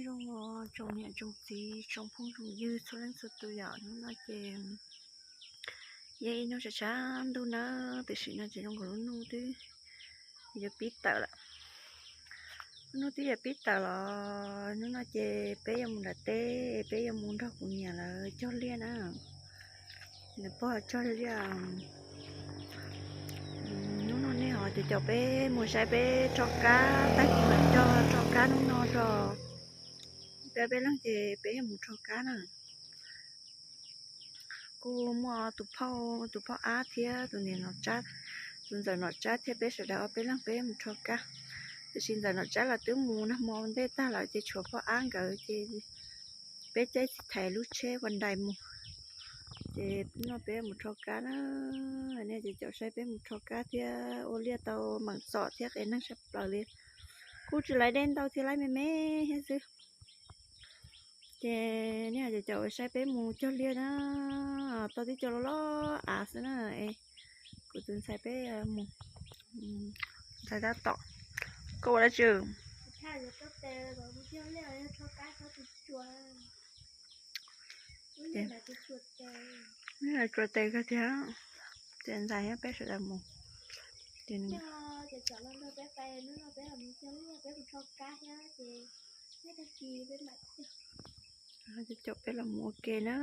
Zoo os tsoom niam tsoom txiv tsoom phooj tsoom ywg txhua leej txhua tus yom, hnub no ces yog ib hnub tshav tshav ntuj na, tiam sis no tseem zoo nkaus lub ntuj twb yuav pib tawm lawm. Lub ntuj twb yuav pib tawm los hnub no ces peb yuav mus nram teb, peb yuav mus nrog kuv niam lawv cog liaj na. Nws pog cog liaj. Hnub no nej ho caum caum peb mus saib peb rho kab, tag kis mam cog rho kab hnub no tso. Peb peb leeg ces peb yuav mus rho kab na. Kuj muaj tus phauj, tus phauj Ab thiab tus niam Nom Tsab, tus ntxawm Nom Tsab thiab peb sawv daws ob peb leeg peb mus rho kab. Tiam sis ntxawm Nom Tsab los twb mus nag hmo ntej tag lawm ces tshuav phauj Ab nkawd ces peb caij txiv thais lub tsheb ua nrais mus. Ces no peb mus rho kab na, nej caum caum saib peb mus rho kab thiab ua liaj tau meem txom thiab qe neeg sab plaws li. Kuj tsis laiv dej ntau thiab, laiv me me thiab xwb. Ces nej caum caum saib peb mus cog liaj na, tau tib co loj loj av xwb na. Kuv tus ntxhais peb mus, ntxhais tab tom, koj ua dab tsi? Tsuas tes kawg tiag, ces ntxhais thiab peb sawv daws mus. Caum peb los mus ua ke na.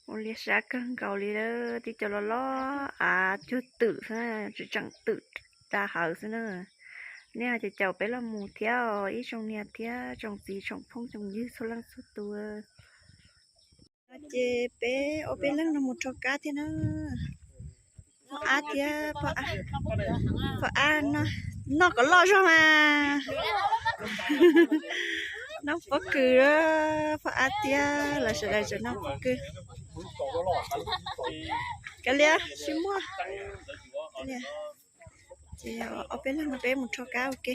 Ua liaj sab kawg nkaus li, tib co loj loj av cuag twm xwb, tseem twm da hawv xwb na. Nej caum caum peb los mus thiab, ib tsoom niam thiab tsoom txiv tsoom phooj tsoom ywg txhua leej txhua tus. Ces peb ob peb leeg no mus rho kab thiab na. Phauj Ab thiab, phauj Ab, noj kom loj zog mas. Noj pob kws, phauj Ab thiab lawv sawv daws tseem noj pob kws. Kav liam, tsis muaj. Ces ob peb leeg no peb mus rho kab ua ke.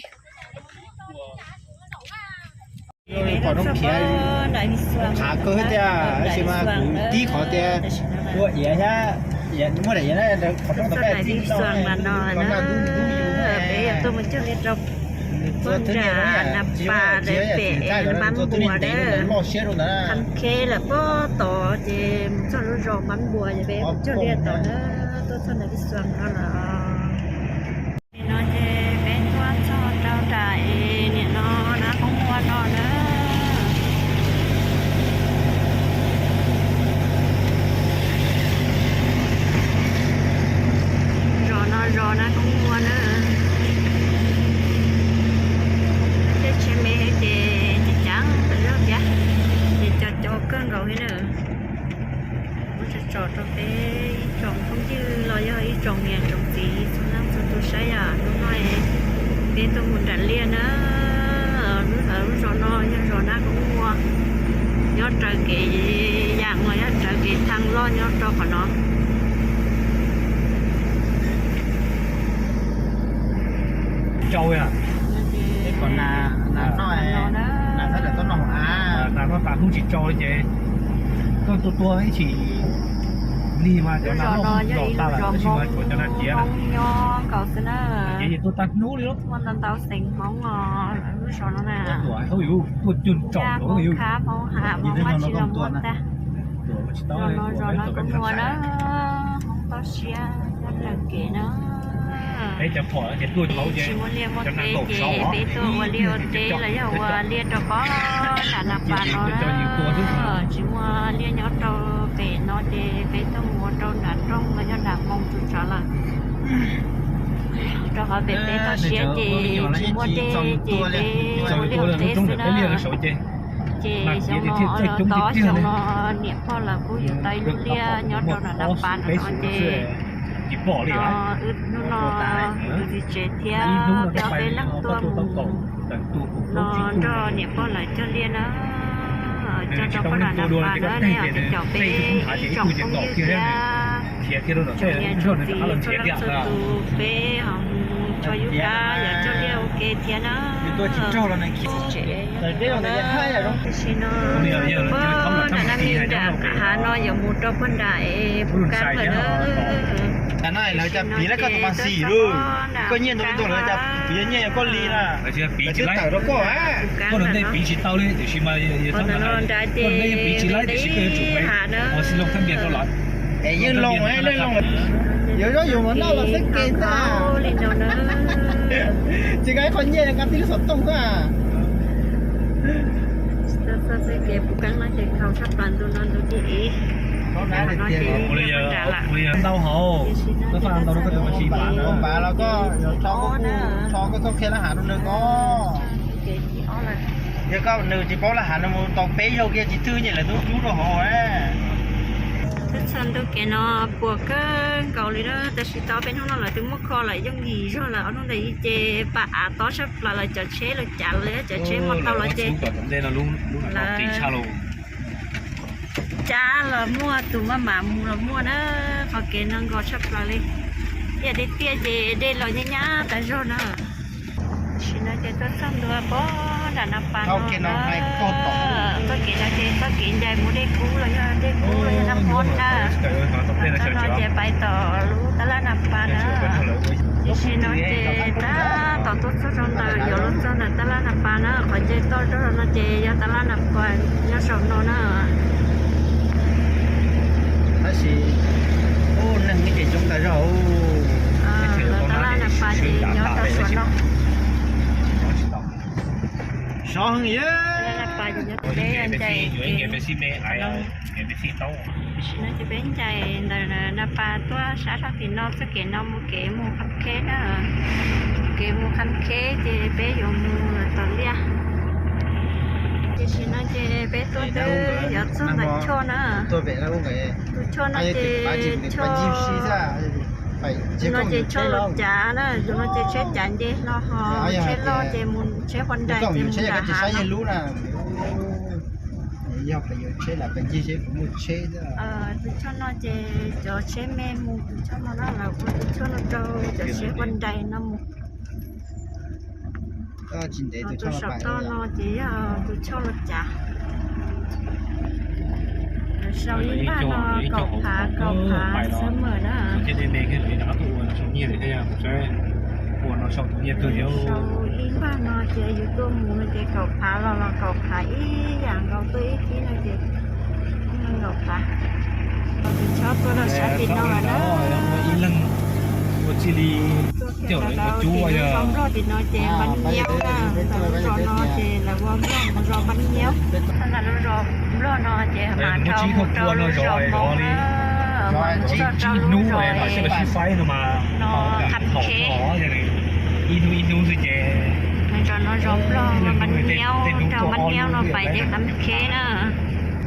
Qhov no khiav qhav kawg tiag, tab sis mas kuv tib qhov tias ua iav thiab, muaj daim iav qhov rooj tau peb tib no, peb yuav tuaj mus cog liaj rau pog nram Nas Pas ntawd pem Npab Npuas ntawd, Thab Kheb lawm pog tod ces mus txog lub zos Npab Npuas ces peb mus cog liaj tod na, tuaj txog ntawm Lis Xuas no lawm. Nim no ces peb tuaj txog rau nram es nim no Nab Qoob Muas no na. Zos no zos Nab Qoob Muas na. Tej tsheb me ces cav cav tawm zog thiab, ces co co kawg nkaus li na. Muab tso tso rau peb ib tsoom phooj ywg los yog ib tsoom niam tsoom txiv txhua leej txhua tus saib yom. Hnub no peb tuaj mus nram liaj na. Lub zos no yog zos Nab Qoob Muas, nyob raws kev yam los yog raws kev thaj loj nyob rau qhov no. Tsau, kom nas noj, nas txhab daim tub noj hauv av, nas noj tas hnub tsis tsau li ces koj tua tua ib chim lig mas cov nas noj los tas lawm, tab sis mas tshuav cov nas ciav na. Nyob nkaus xwb na. Ces tuaj tag hnub li, muaj ntau ntau xeem Hmoob os lub zos no na. Tuaj cug tsaum Hmoob, Khab, Hmoob Ham, Hmoob Mab Tsis los muaj tag. Zos no zos Nab Qoob Muas na, Hmoob toj siab nyob raws kev na. Tsis muaj liaj muaj teb ces peb tuaj ua liaj ua teb los yog ua liaj rau pog nram Nas Pas no na. Tsis muaj liaj nyob rau pem no ces peb tuaj mus ua rau nram nroog los yog nram moo tsuas tsawv lawm. Rau qhov pem peb toj siab ces tsis muaj dej ces peb ua liaj ua teb xwb na. Ces xyoo no tod xyoo no niam pog lawv kuj yuav tau ib lub liaj nyob rau nram Nas Pas no ces hnub no kuv tus txiv tsev thiab peb ob peb leeg tuaj mus no nrog niam pog lawv cog liaj na, cog rau pog nram Nas Pas na. Nej caum peb ib tsoom phooj ywg thiab tsoom niam tsoom txiv txhua leej txhua tus, peb ho mus tso yub kab yuav cog liaj ua ke thiab na. Tsev no, tam sim no pog nram Nab Mis nram hav no yuav mus rau pog nram es pub kab lawm na. Tam no lawv cas piv lawv koj tus mas xim lawm, koj nyiaj ntau li ntau lawv cas piv nyiaj koj li na, lawv twb tawm rau koj. Koj ntawm no piv tsis tau li tiam sis mas qhov ntawm no nrad ces piv tsis laib tiam sis koj yuav tsum hav na, es yeej loo, yeej loo, yuav zaub yuav mov noj los xwb ke tag li no na. Tsis nqa ib qho nyiaj nqa tib lub xov tooj xwb. Txoj xwb kev puv keeb no ces khaus tshaj plaws ntu no ntu thib ib. Ntau hauv, koj faj ntau rau koj tus mas xim. Ua npav los koj yuav tso, tso koj txoj qhia laj hav rau nws ko. Yog koj nws tsis paub laj hav no mus tau peb zaug kiag tsis twg nyiaj lawv tub rub rau hauv. Txoj ntu kev no puas kawg nkaus li na, tab sis tau peb hnub no lawv twb muab kho lawm yooj yim zog lawm, ob hnub ntawd ces pam av tob tshaj plaws lawm, cov tsheb los cav li, cov tsheb mus tau los ces lawv cab los muaj, tus maj mam mus los muaj na. Qhov kev no nkos tshaj plaws li, tiaj tiaj tiaj ces dej los nyab nyab tas zog na. Tam sim no ces tuaj txog ntua pem nram Naj Pas no na. Txoj kev no ces txoj kev ncaim mus Dej Kub los yog Dej Kub los yog Naj Mob na. Txoj no ces pais tom lub tab laj Naj Pas na. Tam sim no ces tab tom tuaj txog rau ntawm, yuav los txog ntawm tab laj Naj Pas na, qhov nce toj rau no ces yog tab laj Naj Pas nyob saum no na. Tab sis neeg ces coob tas zog. Tab laj Naj Pas ces nyob rau saum no. Sov heev. Tam sim no ces peb ncaim ntawm Naj Pas tuaj sab sab tim no, txoj kev no mus kev mus Kham Kheb na. Kev mus Kham Kheb ces peb yuav mus tom Liaj. Tam sim no ces peb tuaj twb yuav txog ntawm choj na. Tus choj no ces choj, no ces choj los cav na, tus no ces tsheb cav nce hlo ho tsheb loj ces mus, tsheb Hyundai ces mus nram hav no. Yog peb yuav tsheb los peb ncig seb puas muaj tsheb. Tus choj no ces cov tsheb me mus tus choj no na, lawv ua tus choj no rau cov tsheb Hyundai no mus. Tus saum toj no ces yog tus choj los cav. Sau ib npag no kaum phav, kaum phav sawv mawm na. Sau ib npag no ces yus tuaj mus no ces kaum phav los los kaum phav ib yam nkaus, tuaj ib kib no ces kaum phav. Tus choj tuaj rau sab tim no lawm na. Ib leeg ua txij li cov cub yog Nplog tim no ces Npab Nyiaub na, ntawm lub zos no ces lawv ua Nplog mus zos Npab Nyiaub. Ntawm lub zos Nplog no ces mas dhau mus rau lub zos Hmoob na, mas mus txog rau lub zos no Kham Kheb. Mus zos no zos Nplog, Npab Nyiaub, dhau Npab Nyiaub no pais ces Kham Kheb na.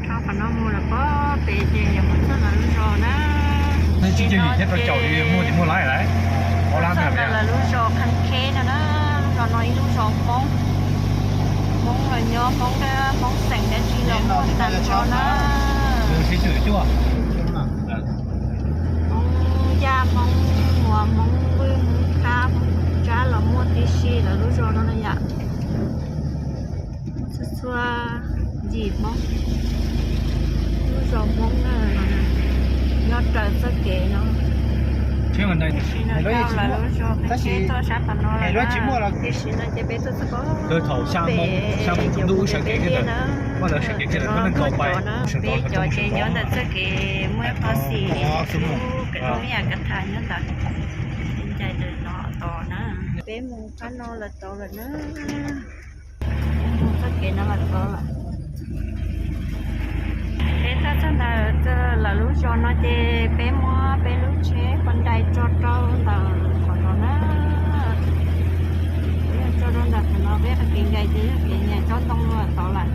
Dhau qhov no mus lawm pob pem ces yuav mus txog lawv lub zos na. Ces no ces mus txog ntawm lawv lub zos Kham Kheb no na. Lub zos no ib lub zos Hmoob, Hmoob los nyob, Hmoob dab, Hmoob xeem dab tsi los muaj tag nrho na. Hmoob Yaj, Hmoob Muas, Hmoob Vwj, Hmoob Khab, Hmoob Tsab los muaj tib si lawv lub zos no na yom. Txhua txhua ncim Hmoob, lub zos Hmoob na, nyob raws txoj kev no. Tam sim no dhau lawv lub zos Kham Kheb tuaj sab tom no lawm na. Tam sim no ces peb tuaj txog pem yuav mus pem liaj na. Cov no tuaj cov na, peb cov ces nyob ntawm txoj kev muaj ib qho xim, lub kawm ntoo ib yam kav tham nyob ntawd. Ncaim ntawm no tod na. Peb mus qab no lawm tod lawm na. Mus txoj kev no los tod lawm. Peb tuaj txog ntawm lawv lub zos no ces peb muab peb lub tsheb Hyundai tso rau ntawm qhov no na. Peb tso rau ntawm qhov no, peb qhov kev ncaim ces yog kev ncaim tsob ntoo no tod lawm.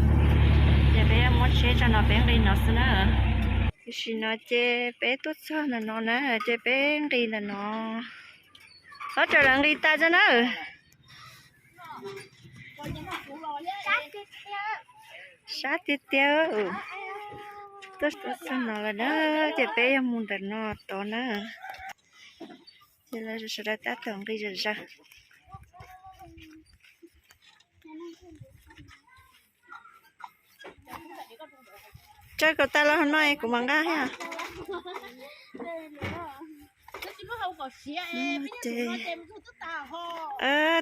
Ces peb muab tsheb tso no peb nqis no xwb na. Tam sim no ces peb tuaj txog ntawm no na, ces peb nqis ntawm no. Txhob tsaws lawv nqis tas tso na. Sab tiag tiag. Tuaj txog no lawm na, ces peb yuav mus ntawm no tod na. Ces lawv sawv daws tab tom nqis zom zaws. Tsaws kom tas los no kuv mam nqa thiab. Ces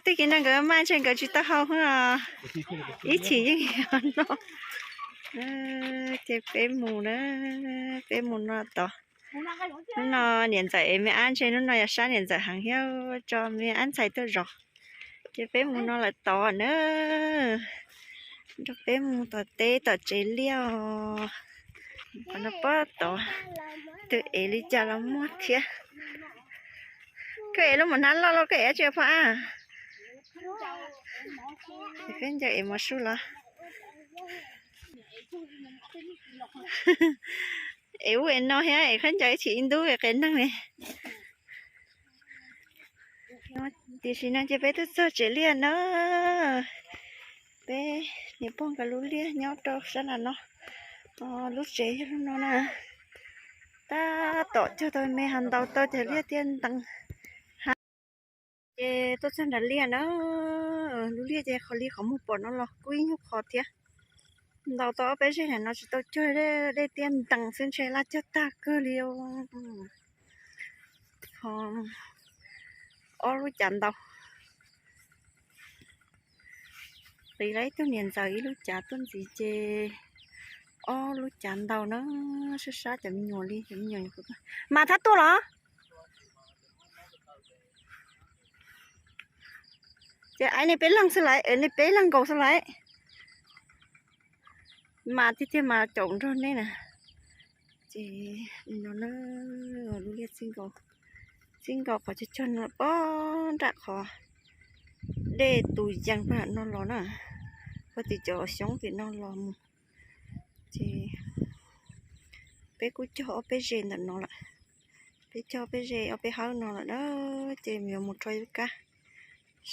tej kev no nkawd maj ntshe nkawd tsis tau haus os, ib chim yeej no. Ces peb mus na, peb mus no tod. Hnub no niam ntxawm ev me ab ntshe hnub no yog sab niam ntxawm heev thiab tso me ab ntxhais tuaj zov. Ces peb mus no lawm tod na, nrog peb mus tom teb tom tsev liaj os. Qhov no pob tod twb ev li cas los muaj thiab. Koj ev lub mos hnab loj los koj ev dab tsi phob ab? Khaub ncaws ev mov su los? Ev ub ev no thiab ev khaub ncaws ib chim ib ntub qias neeg li. Tiam sis no ces peb twb txog tsev liaj na. Peb niam pog nkawd lub liaj nyob rau sab nram no. Lub tsev yog lub no na. Tab tom cog tau me hav ntaus tau ces liaj thiaj ntees hav. Ces tuaj txog nram liaj na, lub liaj ces qhov li qhov muag pom no los kuj ib nyuag qhov thiab. Ntaus tau ob peb zeg ntawm no tsis tau cog, dej tiaj ntees xwb ntshe laj cog tag kawg li. Ob lub cav ntaus. Qiv lawv ib tug niam ntxawm ib lub cav tuaj ntxiv ces ob lub cav ntaus na, sab sab cov me nyuam li, cov me nyuam. Mas thab tuaj los? Ces ai nej peb leeg xwb lawm, nej peb leeg nkaus xwb lawm. Mas tiag tiag mas caum nrog nej na. Ces no na, lub liaj txij nkaus, txij nkaus qhov cog cog no pob nram qhov dej tus yees pag no los na, pag tim cov xyoob tim no los mus. Ces peb kuj cog ob peb ze ntawm no lawm. Peb cog ob peb ze ob peb hawb no lawm na, ces yuav mus rho yub kab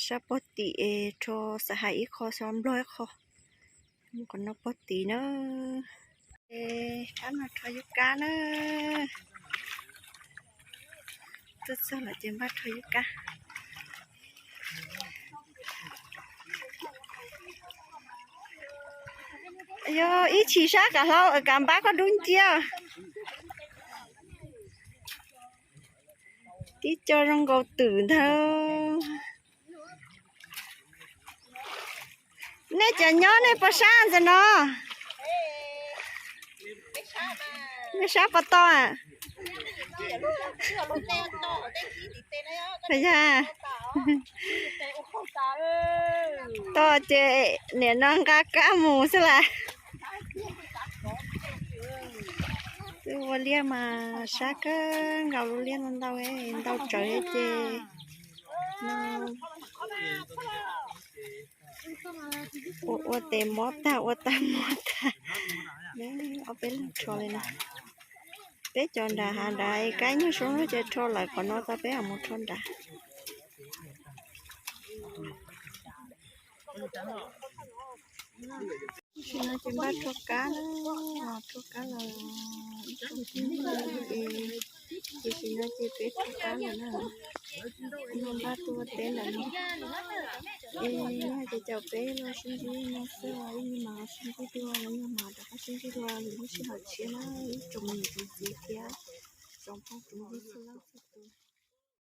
sab pog tim es rho xav hais ib qho xav nplog ib qho. Mus qhov no pog tid na. Sab no rho yub kab na. Tuaj txog lawm ces npaj rho yub kab. Yog ib chim sab kav hlau kav npab koj dub nciab. Tib co zoo nkaus twm ntag. Nej cov nyob nej puas sab ntawm no? Nej sab puas to? Yog to ces nim no nqa kab mus xwb las. Twb ua liaj mas sab kawg nkaus, lub liaj no ntau, ntau tsawv ces no ua ua tes mob tag, ua tag mob tag. Ob peb leeg rho li no. Peb cov nram hav nrad kab nyuag suab no ces rho lawm qhov no tau, peb mam mus rho nrad. Tam sim no ces npaj rho kab na, rho kab los ib tsoom phooj ywg es, tam sim no ces peb rho kab lawm na. No npaj tuaj teb ntawm no. Es yog ces caum peb los sib ntsib no xwb, ib nyuag mam los sib ntsib dua, yog mam rov qab sib ntsib dua lwm lub sij hawm tshiab na, ib tsoom niam tsoom txiv thiab tsoom phooj tsoom ywg txhua leej txhua tus.